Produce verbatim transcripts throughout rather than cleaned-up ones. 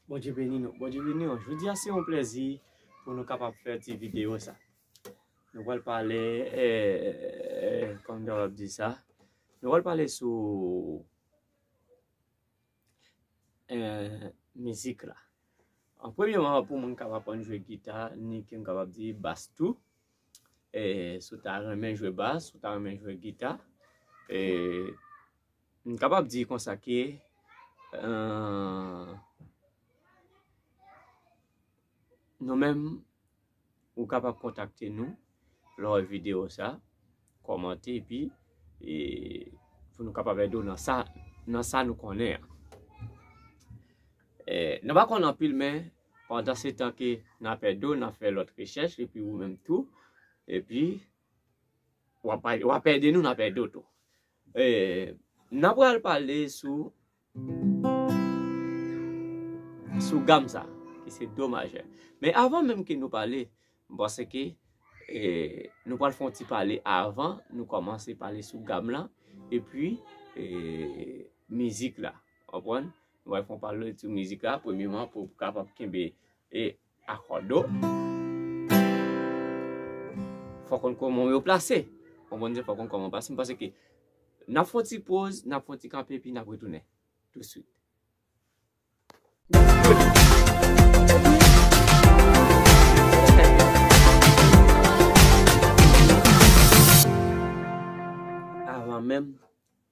Bondye beni nou. Bondye beni nou. Jodi a se yon plèzi pou nou kapab fè ti videyo sa. Nou pral pale, eh, kòman m kapab di sa? Nou pral pale sou, eh, mizik la. An premyeman, pou moun k ap aprann jwe gita, ni ke m kapab di bas tou. Eh, si w ta renmen jwe bas, si w ta renmen jwe gita, eh, m kapab di konsa ke, eh, nou menm, ou kapab kontakte nou lè w wè videyo sa, kòmante, epi, e, pou nou kapab ede w nan sa, nan sa nou konnen an. E, nou pa konn anpil, men pandan se tan ke n ap ede w, n ap fè lòt rechèch, epi ou menm tou, epi w ap, w ap ede nou, n ap ede w tou. E, n ap pral pale sou, sou gam sa, ki se do majè. Men avan menm ke nou pale, m panse ke, e, nou pral fè yon ti pale avan nou kòmanse pale sou gam lan, epi, e, mizik la. Konprann? Nou pral fè yon pale sou mizik la, premyeman, pou kapab kenbe, e, akò do. Fò konn kòman yo plase. Konprann, fò konn kòman plase. M panse ke n ap fè yon ti poz, n ap fè yon ti kanpe, epi n ap retounen touswit. Avan menm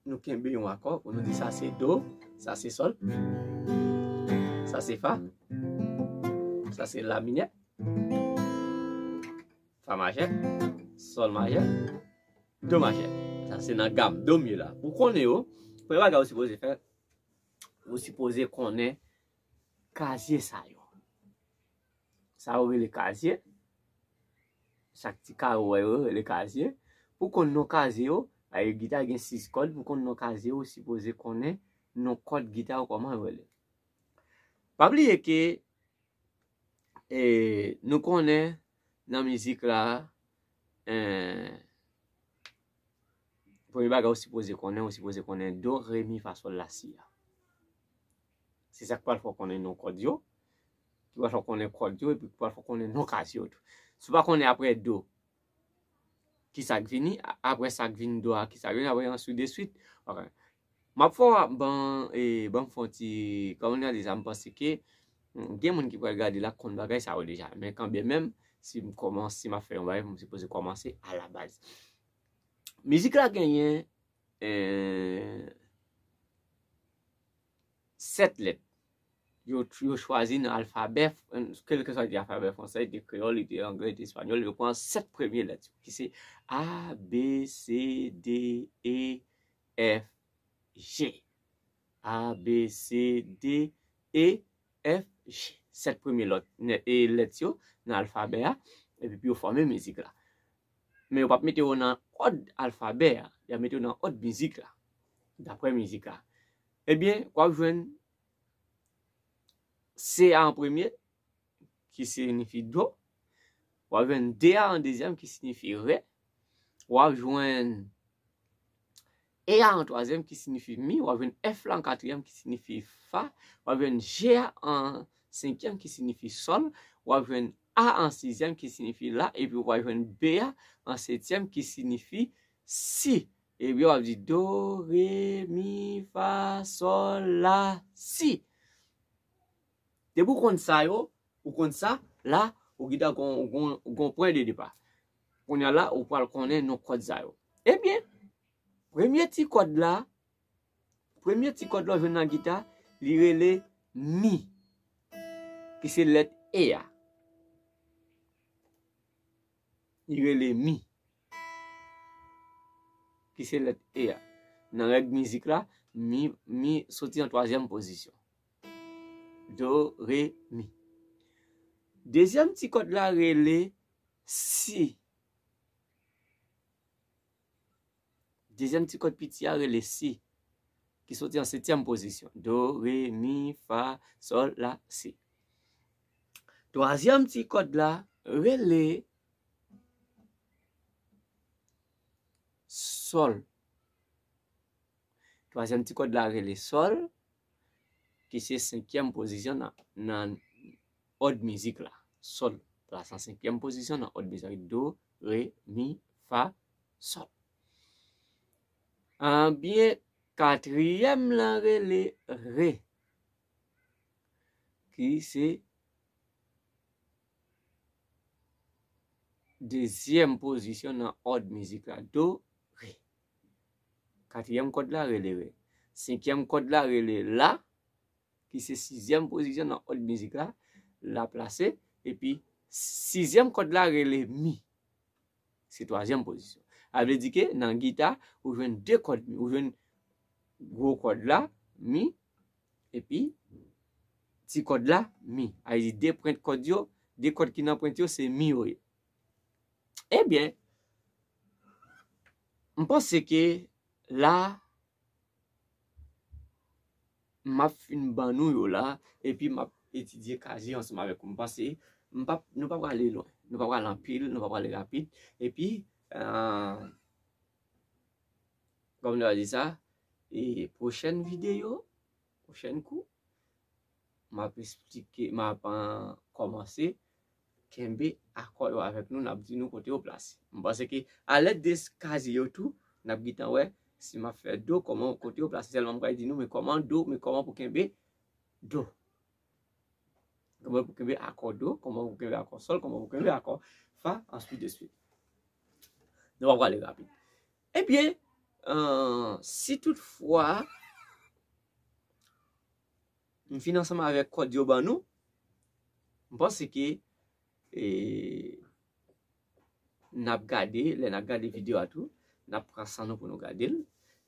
nou kenbe yon akò, pou nou di sa se do, sa se sòl, sa se fa, sa se la minè, fa majè, sòl majè, do majè. Sa se nan gam do mye la. Pou konnen yo, premye bagay ou sipoze fè, ou sipoze konnen kazye sa yo. Sa yo rele kazye. Chak ti kawo wè yo rele kazye. Pou konn non kazye yo, aye gita gen sis kòd, pou konn non kazye yo, ou sipoze konnen non kòd gita yo kòman yo rele. Pa bliye ke, e, nou konnen nan mizik la, e, premye bagay ou sipoze konnen, ou sipoze konnen do, re, mi, fa, sòl, la, si a. Se sa k pral fè w konnen non kòd yo, ki pral fè w konnen kòd yo, epi ki pral fè w konnen non kazye yo tou. Si w pa konnen apre do, ki sa k vini, a-, apre sa k vin do a, ki sa k vini, apre ansi de swit. Ok. M ap fè w ban, e, ban m fè yon ti, kòman n gade sa, m panse ke, mm, gen moun ki pral gade la k konn bagay sa yo deja. Men kanmenm, si m kòmanse, si m ap fè yon bagay, m sipoze kòmanse a la baz. Mizik la genyen, e, sèt lèt. Yo, yo chwazi nan alfabè, kèlkeswa li te alfabè fransè, li te kreyòl, li te anglè, li te espanyòl, yo pran sèt premye lèt yo, ki se A, B, C, D, E, F, G. A, B, C, D, E, F, G. Sèt premye lòt, e, lèt yo nan alfabè a, epi pou yo fòme mizik la. Men yo p ap mete yo nan òd alfabè a, y ap mete yo nan òd mizik la, daprè mizik la. Ebyen, w ap jwenn C a an premye, ki siyifi do. W ap jwenn D a an dezyèm, ki siyifi re. W ap jwenn E a an twazyèm, ki siyifi mi. W ap jwenn F la an katriyèm, ki siyifi fa. W ap jwenn G a an senkyèm, ki siyifi sòl. W ap jwenn A an sizyèm, ki siyifi la. Epi w ap jwenn B a an setyèm, ki siyifi si. Ebyen, w ap di do, re, mi, fa, sòl, la, si. Depi w konn sa yo, ou konn sa, la, ou gentan gon, gon, gon pwen de depa. Kounye a la, ou pral konnen non kòd sa yo. Ebyen, premye ti kòd la, premye ti kòd la w jwenn nan gita, li rele mi, ki se lèt E a. Li rele mi, ki se lèt E a. Nan règ mizik la, mi, mi soti an twazyèm pozisyon. Do, re, mi. Dezyèm ti kòd la rele si. Dezyèm ti kòd piti a rele si, ki soti an setyèm pozisyon. Do, re, mi, fa, sòl, la, si. Twazyèm ti kòd la rele sòl. Twazyèm ti kòd la rele sòl, ki se senkyèm pozisyon nan, nan òd mizik la. Sòl plase an senkyèm pozisyon nan òd mizik la. Do, re, mi, fa, sòl. Ebyen, katriyèm lan rele re, ki se dezyèm pozisyon nan òd mizik la. Do, re. Katriyèm kòd la rele re. Senkyèm kòd la rele la, ki se sizyèm pozisyon nan òd mizik la, la plase, epi sizyèm kòd la rele mi. Se twazyèm pozisyon. Sa vle di ke nan gita, ou jwenn de kòd mi, ou jwenn gwo kòd la, mi, epi ti kòd la, mi. Sa vle di de pwent kòd yo, de kòd ki nan pwent yo, se mi yo ye. Ebyen, m panse ke la, m ap fin ban nou yo la, epi m ap etidye kazye ansanm avèk ou. M panse, m p ap, nou pa prale lwen, nou pa prale anpil, nou pa prale rapid. Epi, euh, kòm nou va di sa, e pwochèn videyo, pwochèn kou, m ap esplike, m ap, euh, kòmanse kenbe akò yo avèk nou, n ap di nou kote yo plase. M panse ke alèd de kazye yo tou, n ap gentan wè si m ap fè do, kòman kote yo plase. Sèlman m pral di nou, men kòman do, men kòman pou kenbe do. Kòman pou kenbe akò do, kòman pou kenbe akò sòl, kòman pou kenbe akò fa, ensuite de suite. Nou pa prale rapid. Ebyen, euh, si toutfwa m fin ansanm avèk kòd yo ban nou, m panse ke, e, n ap gade, lè n ap gade videyo a tou, n ap pran san nou pou nou gade l,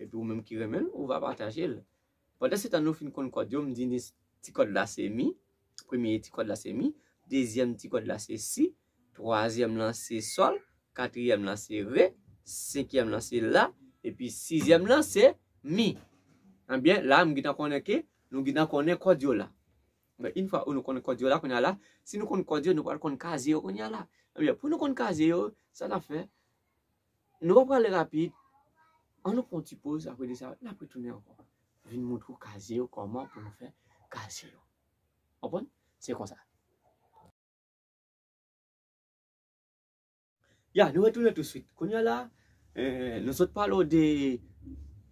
epi ou menm ki renmen l, ou va pataje l. Pandan se tan nou fin konn kòd yo, m di ni ti kòd la se mi, premye ti kòd la se mi, dezyèm ti kòd la se si, twazyèm lan se sòl, katriyèm lan se re, senkyèm lan se la, epi sizyèm lan se mi. Ebyen, la, m gentan konnen ke nou gentan konnen kòd yo la. Men, yon fwa nou konnen kòd yo la, kounye a la, si nou konn kòd yo, nou pral konn kazye yo kounye a la. Ebyen, pou nou konn kazye yo, sa n ap fè, nou pa prale rapid, ann nou pran yon ti poz, apre de sa, n ap retounen ankò. Vin montre w kazye yo, kòman pou nou fè kazye yo. Konprann? Se konsa. Ya, nou retounen touswit. Kounye a la, eh, nou sot pale w de,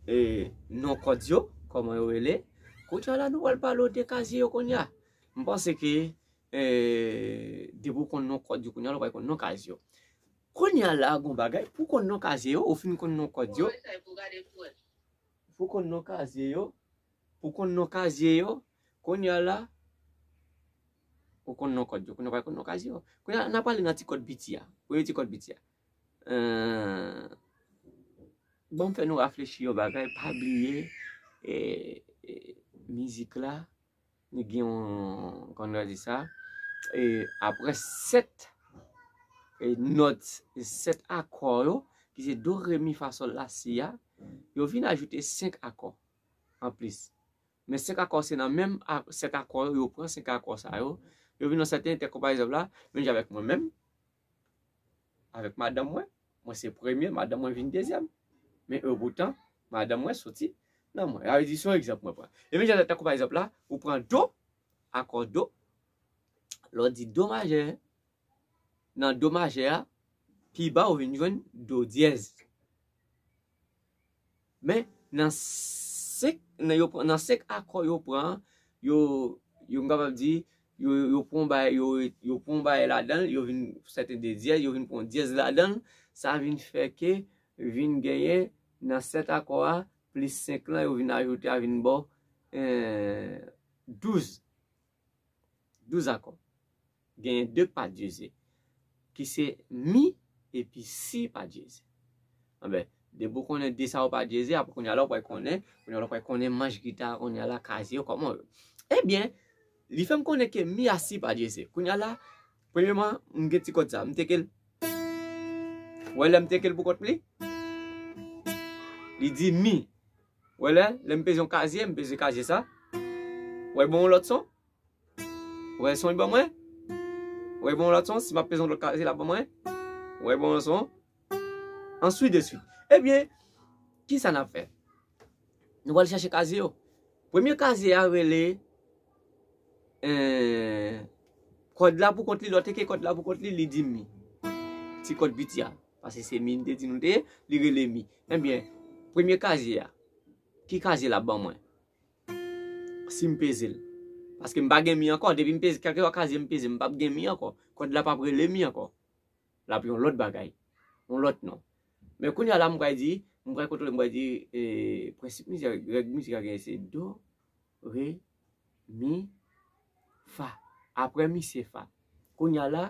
eh, non kòd yo, kòman yo rele. Kounye a la, nou pral pale w de kazye yo kounye a. M panse ke, eh, depi w konn non kòd yo, kounye a la, w pral konn non kazye yo. Kounye a la, gon bagay, pou konn non kazye yo, ou fin konn non kòd yo. Pou konn non kazye yo, pou konn non kazye yo, kounye a la, ou konn non kòd yo, kounye a w pral konn non kazye yo. Kounye a, n ap prale nan ti kòd piti a. Premye ti kòd piti a. Euh, bon, m fè nou reflechi yon bagay, pa bliye, e, e, mizik la, li gen yon, kòman nou di sa, e, apre sèt, e, nòt, sèt akò yo, ki se do, re, mi, fa, sòl, la, si a, yo vin ajoute senk akò anplis. Men senk akò se nan menm a-, sèt akò yo, yo pran senk akò sa yo, yo vin nan sèten entèkò, pa egzanp la, menm jan avèk mwen menm, avèk madanm mwen, mwen se premye, madanm mwen vin dezyèm. Men epoutan, madanm mwen soti nan mwen. Sa vle di, se yon egzanp mwen pran. E menm jan tankou pa egzanp la, ou pran do, akò do, lè w di do majè, nan do majè a, pi ba ou vin jwenn do dyèz. Men nan senk, nan yo pran, nan senk akò yo pran, yo, yo m kapab di, yo, yo pran bay, yo, yo pran bay ladan l, yo vin sèten de dyèz, yo vin pran dyèz ladan l, sa vin fè ke vin genyen nan sèt akò a, plis senk lan, yo vin ajoute a vin ba w, eh, douz. Douz akò. Genyen de pa dyeze, ki se mi epi si pa dyeze. Anben, depi w konnen de sa yo pa dyeze, apre kounye a la w pral konnen, kounye a la w pral konnen manch gita, kounye a la kazye yo, kòman yo. Ebyen, li fè m konnen ke mi a si pa dyeze. Kounye a la, premyeman, m gen ti kòd sa, m teke l. Wè lè m teke l pou kont li, li di mi. Wè lè, lè m peze yon kazye, m peze kazye sa. Wè bon yon lòt son. Wè son li ban mwen. Wè bon lòt son, si m ap peze yon lòt kazye la ban mwen. Wè bon lòt son. Ensuite de suite. Ebyen, kisa n ap fè? Nou pral chèche kazye yo. Premye kazye a rele eh, kòd la pou kont li, lè w teke kòd la pou kont li, li di mi. Ti kòd piti a. Paske se mi n te di nou te ye, li rele mi. Ebyen, premye kazye a, ki kazye l ap ban mwen? Si m peze l. Paske m pa gen mi ankò. Depi m peze, kèlkeswa kazye m peze, m p ap gen mi ankò. Kòd la p ap rele mi ankò. L ap yon lòt bagay. Yon lòt non. Men kounye a la, m pral di, m pral kontwole, m pral di, eh, prensip mizik, règ mizik la genyen se do, re, mi, fa. Apre mi se fa. Kounye a la,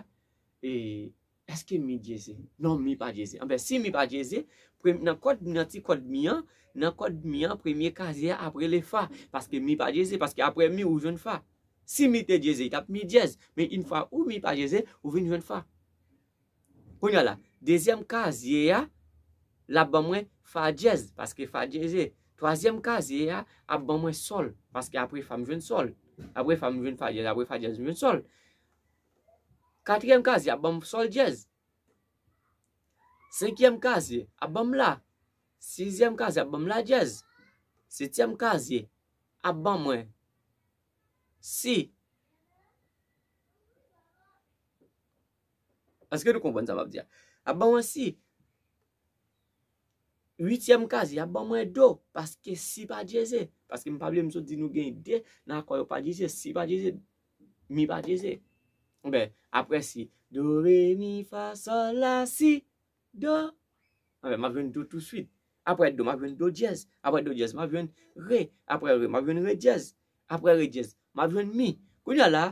eh, èske mi dyeze? Non, mi pa dyeze. Anben, si mi pa dyeze, pre-, nan kòd, nan ti kòd mi an, nan kòd mi an, premye kazye a ap rele fa. Paske mi pa dyeze, paske apre mi, ou jwenn fa. Si mi te dyeze, li t ap mi dyèz. Men yon fwa ou mi pa dyeze, ou vin jwenn fa. Kounye a la, dezyèm kazye a, l ap ban mwen fa dyèz, paske fa dyeze. Twazyèm kazye a ap ban mwen sòl, paske apre fa m jwenn sòl. Apre fa m jwenn fa dyèz, apre fa dyèz m jwenn sòl. Katriyèm kazye ap ban m sòl dyèz. Senkyèm kazye ap ban m la. Sizyèm kazye ap ban m la dyèz. Setyèm kazye ap ban mwen si. Èske nou konprann sa m ap di a? Ap ban mwen si. Uityèm kazye ap ban mwen do, paske si pa dyeze. Paske m pa bliye m sot di nou gen de nan akò yo pa dyeze. Si pa dyeze, mi pa dyeze. Anben, apre si, do, re, mi, fa, sòl, la, si, do. Anben, m ap jwenn do touswit. Apre do, m ap jwenn do dyèz. Apre do dyèz, m ap jwenn re. Apre re, m ap jwenn re dyèz. Apre re dyèz, m ap jwenn mi. Kounye a la,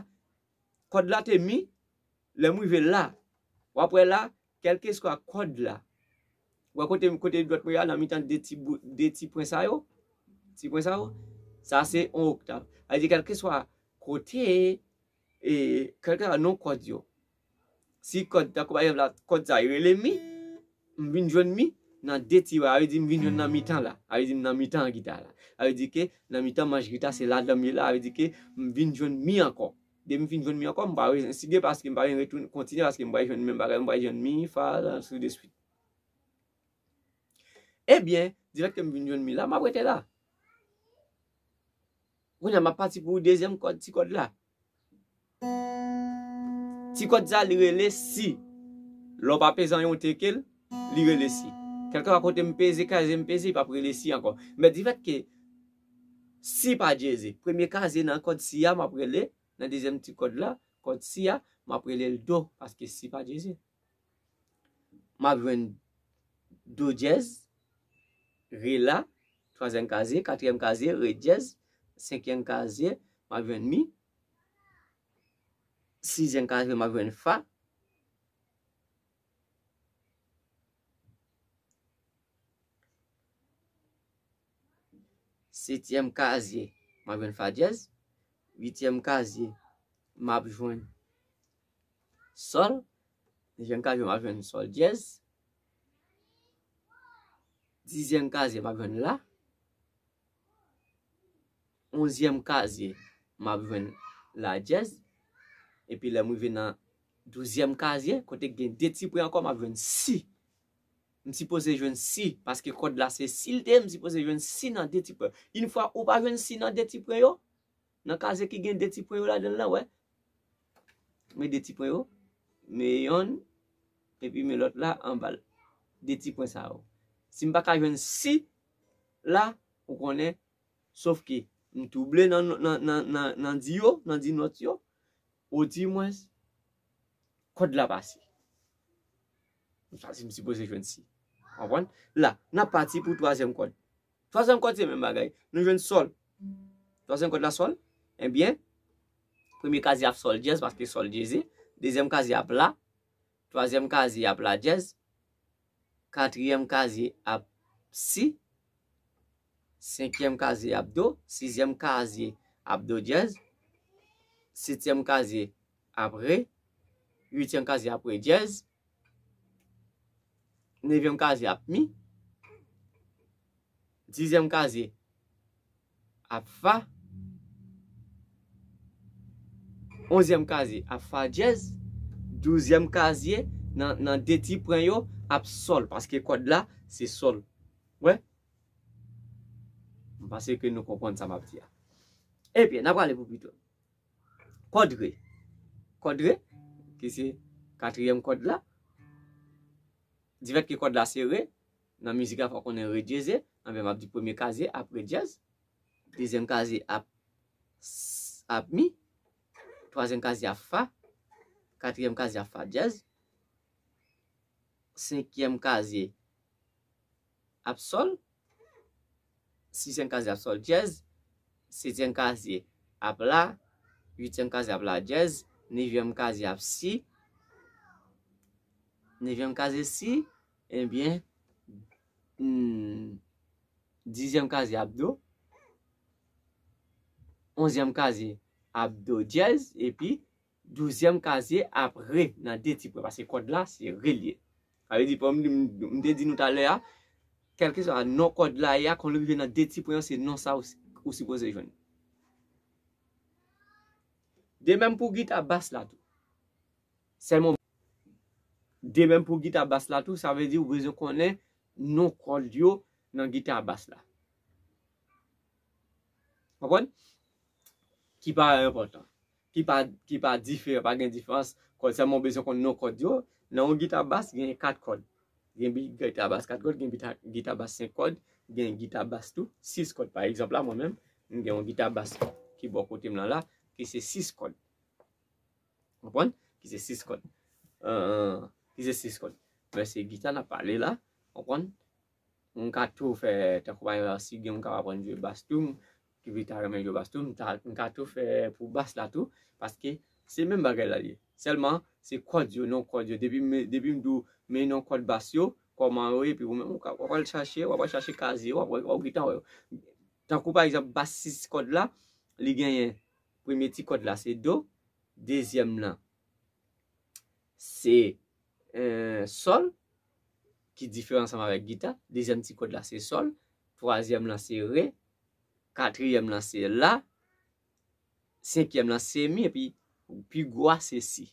kòd la te mi, lè m rive la, w ap wè la, kèlkeswa kòd la. W wè kote, kote dwèt mwen a nan mitan de ti bout, de ti pwen sa yo? Ti pwen sa yo? Sa se yon oktav. Sa vle di kèlkeswa kote, e, kèlkeswa non kòd yo. Si kòd, tankou pa egzanp la, kòd sa, e rele mi, m vin jwenn mi nan de ti pwen. Sa vle di m vin jwenn nan mitan la. Sa vle di m nan mitan gita la. Sa vle di ke nan mitan manch gita, se ladan m ye la. Sa vle di ke m vin jwenn mi ankò. Depi m fin jwenn mi ankò, m pa reyensige paske m pa gen retounen, kontinye paske m pral jwenn menm bagay, m pral jwenn mi, fa, ainsi de suite. Ebyen, dirèk ke m vin jwenn mi la, m ap rete la. Kounye a, m ap pati pou dezyèm kòd, ti kòd la. Ti kòd sa, li rele si. Lè w pa peze anyen, w teke l, li rele si. Kèlkeswa kote m peze, kazye m peze, li p ap rele si ankò. Men difèt ke si pa dyeze, premye kazye nan kòd si a, m ap rele, nan dezyèm ti kòd la, kòd si a, m ap rele l do, paske si pa dyeze. M ap jwenn do dyèz, re la, twazyèm kazye, katriyèm kazye, re dyèz, senkyèm kazye, m ap jwenn mi, sizyèm kazye, m ap jwenn fa, setyèm kazye, m ap jwenn fa dyèz. Uityèm kazye, m ap jwenn sòl. Nevyèm kazye, m ap jwenn sòl dyèz. Dizyèm kazye, m ap jwenn la. Onzyèm kazye, m ap jwenn la dyèz. Epi lè m rive nan douzyèm kazye, kote k gen de ti pwen ankò, m ap jwenn si. M sipoze jwenn si, paske kòd la se si l te ye, m sipoze jwenn si nan de ti pwen. Yon fwa ou pa jwenn si nan de ti pwen yo, nan kazye ki gen de ti pwen yo ladan l lan, wè. Men de ti pwen yo, men yonn, epi men lòt la anba l. De ti pwen sa yo. Si m pa ka jwenn si la, ou konnen, sof ke m twouble nan, nan, nan, nan, nan di yo, nan di nòt yo, odimwens, kòd la pase. Sa si m sipoze jwenn si. Konprann? La, n ap pati pou twazyèm kòd. Twazyèm kòd se menm bagay. Nou jwenn sòl. Twazyèm kòd la sòl. Ebyen, premye kazye ap sòl dyèz paske sòl dyeze. Dezyèm kazye ap la. Twazyèm kazye ap la dyèz. Katriyèm kazye ap si. Senkyèm kazye ap do. Sizyèm kazye ap do dyèz. Setyèm kazye ap re. Uityèm kazye ap re dyèz. Nevyèm kazye ap mi. Dizyèm kazye ap fa. Onzyèm kazye ap fa dyèz. Douzyèm kazye nan, nan de ti pwen yo ap sòl, paske kòd la se sòl. Wè? M panse ke nou konprann sa m ap di a. Ebyen, n a prale pou pito. kòd re. Kòd re, ki se katriyèm kòd la. Difèt ke kòd la se re, nan mizik la fò konnen re dyeze, anben m ap di premye kazye ap re dyèz, dezyèm kazye ap, ap mi, twazyèm kazye ap fa, katriyèm kazye ap fa dyèz, senkyèm kazye ap sòl, sizyèm kazye ap sòl dyèz, setyèm kazye ap la, uityèm kazye ap la dyèz, nevyèm kazye ap si, nevyèm kazye si, ebyen, hmm, dizyèm kazye ap do, onzyèm kazye ap do dyèz, epi douzyèm kazye ap re nan de ti pwen, paske kòd la se re l ye. Sa vle di, kòm m, m te di nou talè a, kèlkeswa non kòd la ye a, kon l rive nan de ti pwen an, se non sa ou, ou sipoze jwenn. De menm pou gita bas la tou. Sèlman, de menm pou gita bas la tou, sa vle di ou bezwen konnen non kòd yo nan gita bas la. Konprann? Ki pa enpòtan. Ki pa, ki pa diferan, pa gen diferans. Kòd, sèlman ou bezwen konn non kòd yo. Nan yon gita bas, gen kat kòd. Gen bi-, gita bas kat kòd, gen gita, gita bas senk kòd, gen gita bas tou, sis kòd. Pa egzanp la, mwen menm, m gen yon gita bas ki bò kote m lan la, ki se sis kòd. Konprann? Ki se sis kòd. Euh, ki se sis kòd. Men se gita n ap pale la, konprann? M ka tou fè, tankou pa egzanp, si gen moun k ap aprann jwe bas tou, ki ta renmen jwe bas tou, m ta, m ka tou fè pou bas la tou, paske se menm bagay la l ye. Sèlman, se kòd yo, non kòd yo. Depi m, depi m di w, men non kòd bas yo, kòman yo ye, epi ou menm, w ka, w ap al chache, w ap al chache kazye, w ap, w ap gentan wè yo. Tankou pa egzanp, bas sis kòd la, li genyen, premye ti kòd la se do, dezyèm lan se, eh, sòl, ki diferan ansanm avèk gita. Dezyèm ti kòd la se sòl, twazyèm lan se re, katriyèm lan se la, senkyèm lan se mi, epi pi gwo a se si.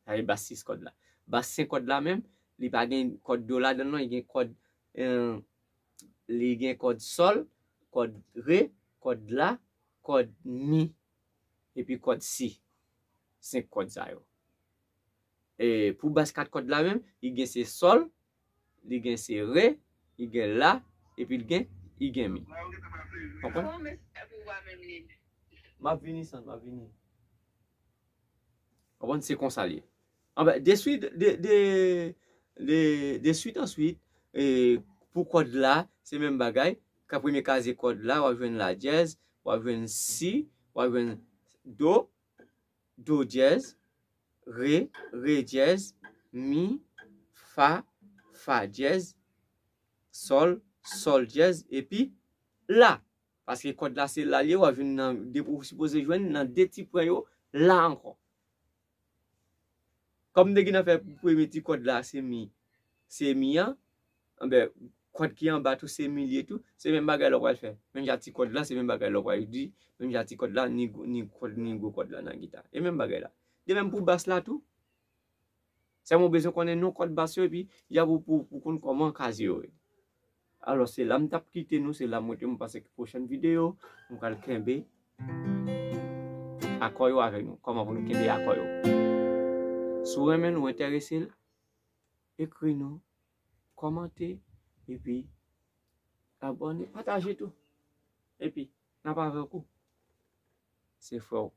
Sa se bas sis kòd la. Bas senk kòd la menm, li pa gen kòd do ladan l non, li gen kòd, eh, li gen kòd sòl, kòd re, kòd la, kòd mi, epi kòd si. Senk kòd sa yo. E pou bas kat kòd la menm, li gen se sòl, li gen se re, li gen la, epi li gen, li gen mi. Konprann? M ap vini, San, m ap vini. Konprann? Se konsa l ye. Anben, de swit, de, de, de, de swit an swit, e, pou kòd la, se menm bagay. Ka premye kazye kòd la, w ap jwenn la dyèz, w ap jwenn si, w ap jwenn do, do dyèz, re, re dyèz, mi, fa, fa dyèz, sòl, sòl dyèz, epi la. Paske kòd la se la l ye, w ap jwenn nan, de, ou sipoze jwenn nan de ti pwen yo la ankò. Kòm m te gentan fè premye ti kòd la, se mi, se mi an, anben, kòd ki anba tou, se mi l ye tou, se menm bagay la w pral fè. Menm jan ti kòd la, se menm bagay la w pral di, menm jan ti kòd la, ni gwo, ni kòd, ni gwo kòd la nan gita. E menm bagay la. De menm pou bas la tou. Sèlman w bezwen konnen non kòd bas yo, epi y ap pou, pou, pou konn kòman kazye yo ye. Alò, se la m t ap kite nou, se la m wete, m panse ke pwochèn videyo, m pral kenbe akò yo avèk nou. Kòman pou nou kenbe akò yo. Si w renmen l, ou enterese l, ekri nou, kòmante, epi abòne, pataje tou. Epi, n ap avèk ou. Se frè w,